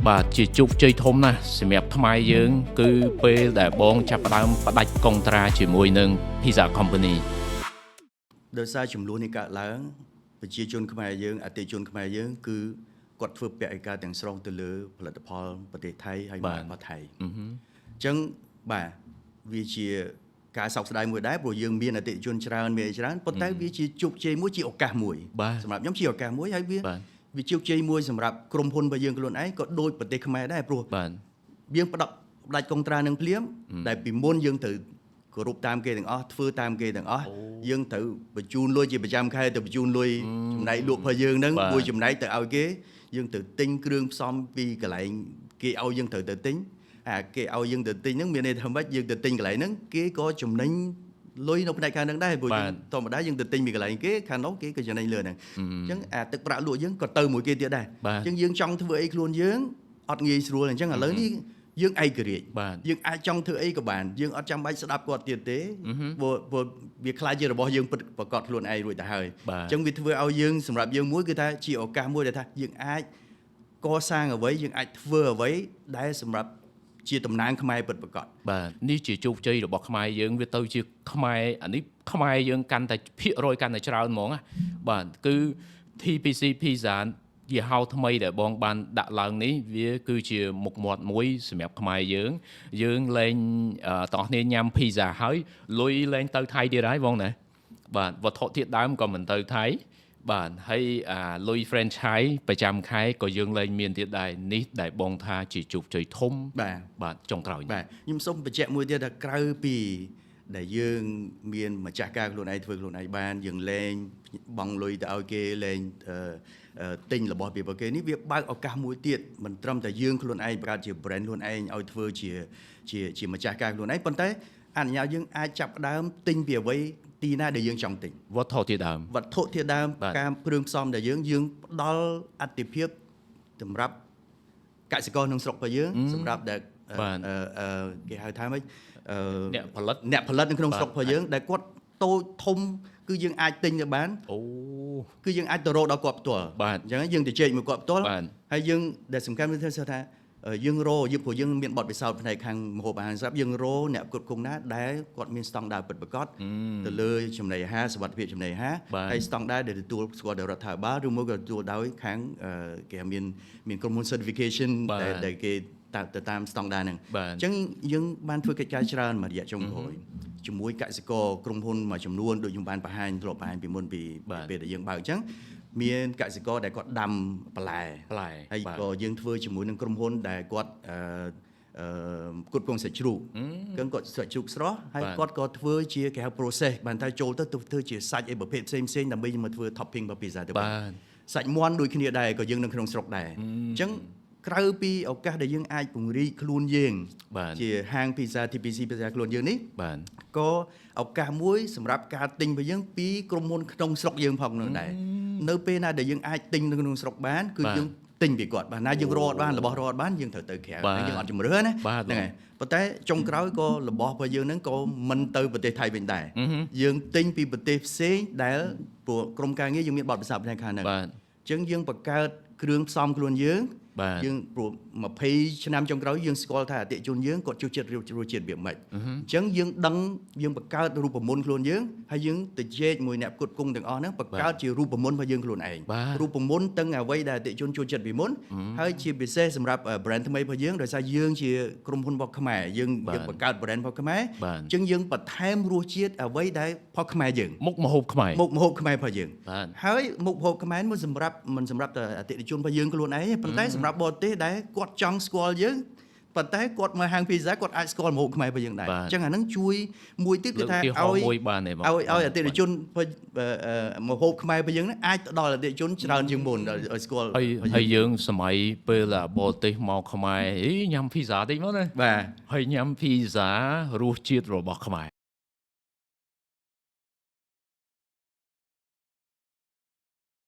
បាទជាជោគជ័យធំណាស់សម្រាប់ខ្មែរយើង គឺពេលដែលបងចាប់ផ្ដើមផ្ដាច់កុងត្រាជាមួយនឹង Pizza Company។ ដោយសារចំនួននេះកើតឡើងប្រជាជនខ្មែរយើងអតិថិជនខ្មែរយើងគឺគាត់ធ្វើពហិការទាំងស្រុងទៅលើផលិតផលប្រទេសថៃហើយ របស់ថៃអញ្ចឹងបាទវាជាការសោកស្ដាយមួយដែរព្រោះយើងមានអតិថិជនច្រើនមានអីច្រើនប៉ុន្តែវាជាជោគជ័យមួយជាឱកាសមួយ សម្រាប់ខ្ញុំជាឱកាសមួយហើយវា វាជោគជ័យមួយសម្រាប់ក្រុមហ៊ុនរបស់យើងខ្លួនឯងក៏ដូចប្រទេសខ្មែរដែរព្រោះ យើងផ្ដាច់ផ្ដាច់កុងត្រានឹងភ្លាមដែលពីមុនយើងត្រូវគោរពតាមគេទាំងអស់ធ្វើតាមគេទាំងអស់យើងត្រូវបញ្ជូនលុយជាប្រចាំខែទៅបញ្ជូនលុយចំណែកលក់របស់យើងហ្នឹង មួយចំណែកទៅឲ្យគេយើងត្រូវទិញគ្រឿងផ្សំពីកន្លែងគេឲ្យយើងត្រូវទៅទិញអាគេឲ្យយើងទៅទិញហ្នឹងមានន័យថាម៉េចយើងទៅទិញកន្លែងហ្នឹងគេក៏ចំណេញលុយនៅផ្នែកខាងហ្នឹងដែរព្រោះយើងធម្មតាយើងទៅទិញពីកន្លែងគេខាងនោះគេក៏ចំណេញលើហ្នឹងអញ្ចឹងអាទឹកប្រាក់លក់យើងក៏ទៅមួយគេទៀតដែរ អញ្ចឹងយើងចង់ធ្វើអីខ្លួនយើងអត់ងាយស្រួលអញ្ចឹងឥឡូវនេះយើងឯករាជ្យ យើងអាចចង់ធ្វើអីក៏បានយើងអត់ចាំបាច់ស្ដាប់គាត់ទៀតទេព្រោះវាក្លាយជារបស់យើងពិតប្រកបខ្លួនឯងរួចទៅហើយ អញ្ចឹងវាធ្វើឲ្យយើងសម្រាប់យើងមួយគឺថាជាឱកាសមួយដែលថាយើងអាចកសាងអ្វីយើងអាចធ្វើអ្វីដែលសម្រាប់ជាតំណាងខ្មែរពិតប្រាកដ។ បាទនេះជាជោគជ័យរបស់ខ្មែរយើងវាទៅជាខ្មែរអានេះខ្មែរយើងកាន់តែភាគរយកាន់តែច្រើនហ្មងណាបាទគឺ TPC Pizza យីហោថ្មីដែលបងបានដាក់ឡើងនេះវាគឺជាមុខមាត់មួយសម្រាប់ខ្មែរយើងយើងលែងតោះគ្នាញ៉ាំ pizza ហើយលុយលែងទៅថៃទៀតហើយបងណាបាទវត្ថុធាតុដើមក៏មិនទៅថៃបាទហើយអាលុយ franchise ប្រចាំខែក៏យើងលែងមានទៀតដែរនេះដែលបងថាជាជោគជ័យធំ បាទ បាទចុងក្រោយនេះ។ បាទខ្ញុំសូមបញ្ជាក់មួយទៀតថាក្រៅពីដែលយើងមានម្ចាស់ការខ្លួនឯងធ្វើខ្លួនឯងបានយើងលែងបង់លុយទៅឲ្យគេលែងអឺអឺទិញរបស់ពីពួកគេនេះវាបើកឱកាសមួយទៀតមិនត្រឹមតែយើងខ្លួនឯងបង្កើតជា brand ខ្លួនឯងឲ្យធ្វើជាម្ចាស់ការខ្លួនឯងប៉ុន្តែអនុញ្ញាតយើងអាចចាប់ផ្ដើមទិញពីអ្វីទីណាដែលយើងចង់ទិញ វត្ថុធាតុដើម វត្ថុធាតុដើម ការគ្រឿងផ្សំដែលយើងយើងផ្ដល់អត្ថិភាពសម្រាប់កសិករក្នុងស្រុករបស់យើងសម្រាប់ដែល គេហៅថាម៉េច អ្នកផលិត អ្នកផលិតនៅក្នុង ស្រុករបស់យើងដែលគាត់តូចធំគឺយើងអាចទិញទៅបាន អូ គឺយើងអាចទៅរកដល់គាត់ផ្ទាល់ បាទ អញ្ចឹងយើងទៅជែកមួយគាត់ផ្ទាល់ បាទ ហើយយើងដែលសំខាន់គឺថាយើងរកយើងព្រោះយើងមានបទពិសោធន៍ផ្នែកខាងម្ហូបអាហារស្រាប់យើងរកអ្នកផ្គត់ផ្គង់ណាដែលគាត់មានស្តង់ដារពិតប្រាកដទៅលើចំណីអាហារសុវត្ថិភាពចំណីអាហារ បាទ ហើយស្តង់ដារដែលទទួលស្គាល់ដោយរដ្ឋាភិបាលឬមួយក៏ទទួលដោយខាងគេហៅមានមានក្រុមហ៊ុន certification បាទ ដែលគេតាមទៅតាមស្តង់ដារហ្នឹង បាទ អញ្ចឹងយើងបានធ្វើកិច្ចការច្រើនមួយរយៈចុងក្រោយជាមួយកសិករក្រុមហ៊ុនមួយចំនួនដូចខ្ញុំបានបង្ហាញធ្លាប់បង្ហាញពីមុនពី បាទ ពេលដែលយើងបើកអញ្ចឹងមានកសិករដែលគាត់ដាំបន្លែ បន្លែ ហើយ បាទ ក៏យើងធ្វើជាមួយនឹងក្រុមហ៊ុនដែលគាត់ផ្គត់ផ្គង់សាច់ជ្រូកគឺគាត់សាច់ជ្រូកស្រស់ហើយ បាទ គាត់ក៏ធ្វើជាគេហៅ process បានថាចូលទៅទៅធ្វើជាសាច់អីប្រភេទផ្សេងផ្សេងៗដើម្បីមកធ្វើ topping របស់ pizza ទៅវិញ បាទ សាច់មាន់ដូចគ្នាដែរក៏យើងនៅក្នុងស្រុកដែរអញ្ចឹងក្រៅពីឱកាសដែលយើងអាចពង្រីកខ្លួនយើង បាទ ជាហាង pizza TPC pizza ខ្លួនយើងនេះ បាទ ក៏ឱកាសមួយសម្រាប់ការទិញរបស់យើងពីក្រុមហ៊ុនក្នុងស្រុកយើងផងនោះដែរនៅពេលណាដែលយើងអាចទិញនៅក្នុងស្រុកបានគឺ បាទ យើងទិញពីគាត់បាទណាយើងរកអត់បានរបស់រកអត់បានយើងត្រូវទៅក្រៅ បាទ យើងអត់ជំរឿណា បាទ ហ្នឹងហើយប៉ុន្តែចុងក្រោយក៏របស់របស់យើងហ្នឹងក៏មិនទៅប្រទេសថៃវិញដែរយើងទិញពីប្រទេសផ្សេងដែលព្រោះក្រុមការងារយើងមានបទពិសោធន៍ផ្នែកខាងហ្នឹង បាទ អញ្ចឹងយើងបង្កើតគ្រឿងផ្សំខ្លួនយើង បាទ យើងព្រោះ20ឆ្នាំចុងក្រោយយើងស្គាល់ថាអតិថិជនយើងគាត់ចូលចិត្តរសជាតិរបៀបម៉េចអញ្ចឹងយើងដឹងយើងបង្កើតរូបមន្តខ្លួនយើងហើយយើងទៅជែកមួយអ្នកផ្គត់ផ្គង់ទាំងអស់ហ្នឹងបង្កើតជារូបមន្តរបស់យើងខ្លួនឯង បាទ រូបមន្តទាំងអ្វីដែលអតិថិជនចូលចិត្តពីមុនហើយជាពិសេសសម្រាប់ brand ថ្មីរបស់យើងដោយសារយើងជាក្រុមហ៊ុនរបស់ខ្មែរយើង បាទ យើងបង្កើត brand របស់ខ្មែរ បាទ អញ្ចឹងយើងបន្ថែមរសជាតិអ្វីដែលរបស់ខ្មែរយើង មុខម្ហូបខ្មែរ មុខម្ហូបខ្មែររបស់យើង បាទ ហើយមុខម្ហូបខ្មែរមិនសម្រាប់តែអតិថិជនរបស់យើងខ្លួនឯងទេប៉ុន្តែសម្រាប់បរទេសដែលគាត់ចង់ស្គាល់យើងប៉ុន្តែគាត់មកហាង pizza គាត់អាចស្គាល់ម្ហូបខ្មែររបស់យើងដែរ បាទ អញ្ចឹងអាហ្នឹងជួយមួយទៀតគឺ លើក ថា ឧទាហរណ៍ ឲ្យ មួយបានទេបង ឲ្យអតិថិជនម្ហូបខ្មែររបស់យើងហ្នឹងអាចទៅដល់អតិថិជនច្រើនជាងមុនឲ្យស្គាល់ ហើយហើយយើងសម័យពេលអាបរទេសមកខ្មែរអីញ៉ាំភីហ្សាតិចមកណា បាទ ហើយញ៉ាំភីហ្សារសជាតិរបស់ខ្មែរ។